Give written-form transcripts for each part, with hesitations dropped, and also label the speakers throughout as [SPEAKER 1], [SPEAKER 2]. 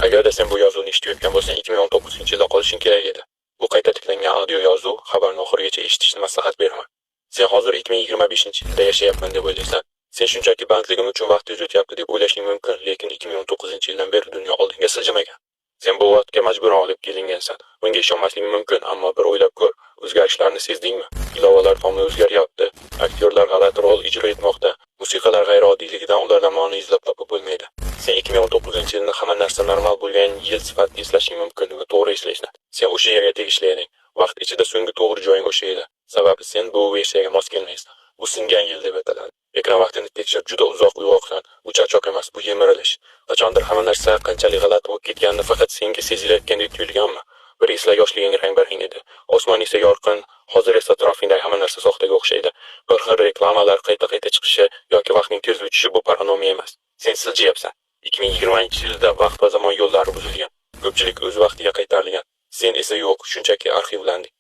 [SPEAKER 1] Agarda sen bu yozuvni eshitayotgan bo'lsang, 2019-yilda qolishing kerak edi. Bu qayta tiklangan audio yozuv, xabarni oxirigacha eshitishni maslahat beraman. Sen hozir 2025-yilda yashayapman deb o'ylaysan. Sen shunchaki bandligim uchun vaqt tez o'tyapti deb o'ylashing mumkin, lekin 2019-yildan beri dunyo oldinga siljimigan. Sen bu vaqtga majburan olib kelingansan. Bunga ishonmasliging mumkin, ammo bir o'ylab ko'r. O'zgarishlarni sezdingmi? Ilovalar tomoni o'zgaryapti. Aktyorlar g'alati rol ijro etmoqda. Musiqalar g'ayriodiyligidan ulardan ma'no izlab topib bo'lmaydi. Sen 2019-yilni hamma narsa normal bo'lgan yil sifatida eslashing mumkin va to'g'ri eslaysan. Sen o'sha yerga tegishli eding. Vaqt ichida so'nggi to'g'ri joying o'sha edi. Sababi sen bu versiyaga mos kelmaysan. Bu singan yil deb ataladi. Ekran vaqtini tekshir, juda uzoq uyg'oqsan. Bu charchoq emas, bu yemirilish. Qachondir hamma narsa qanchalik g'alati bo'lib ketganini faqat senga sezilayotgandek tuyulganmi? Bir esla, yoshliging rang-barang edi. Osmon esa yorqin, hozir esa atrofingdagi hamma narsa soxtaga o'xshaydi. Bir xil reklamalar qayta-qayta chiqishi yoki vaqtning tez o'tishi bu paranoya emas. Sen siljiyapsan. 2020-yilda vaqt va zamon yo'llari buzilgan. Ko'pchilik o'z vaqtiga qaytarilgan. Sen esa yo'q, shunchaki arxivlanding.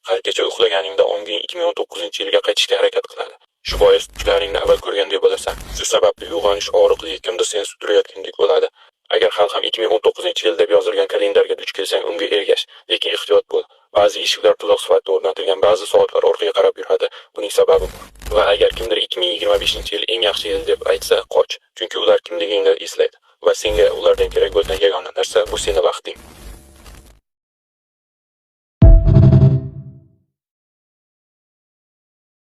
[SPEAKER 1] Har kecha uxlaganingda onging 2019-yilga qaytishga harakat qiladi. Shu bois tushlaringni avval ko'rgandek bo'lasan. Shu sababli uyg'onish og'riqli, kimdir seni sudrayotgandek bo'ladi. Agar hali ham 2019-yil deb yozilgan kalendarga duch kelsang, unga ergash, lekin ehtiyot bo'l. Ba'zi eshiklar tuzoq sifatida o'rnatilgan, ba'zi soatlar orqaga qarab yuradi. Buning sababi bor. Va agar kimdir 2025-yil eng yaxshi yil deb aytsa, qoch. Chunki ular kimligingni eslaydi va senga ulardan kerak bo'lgan yagona narsa bu seni vaqting.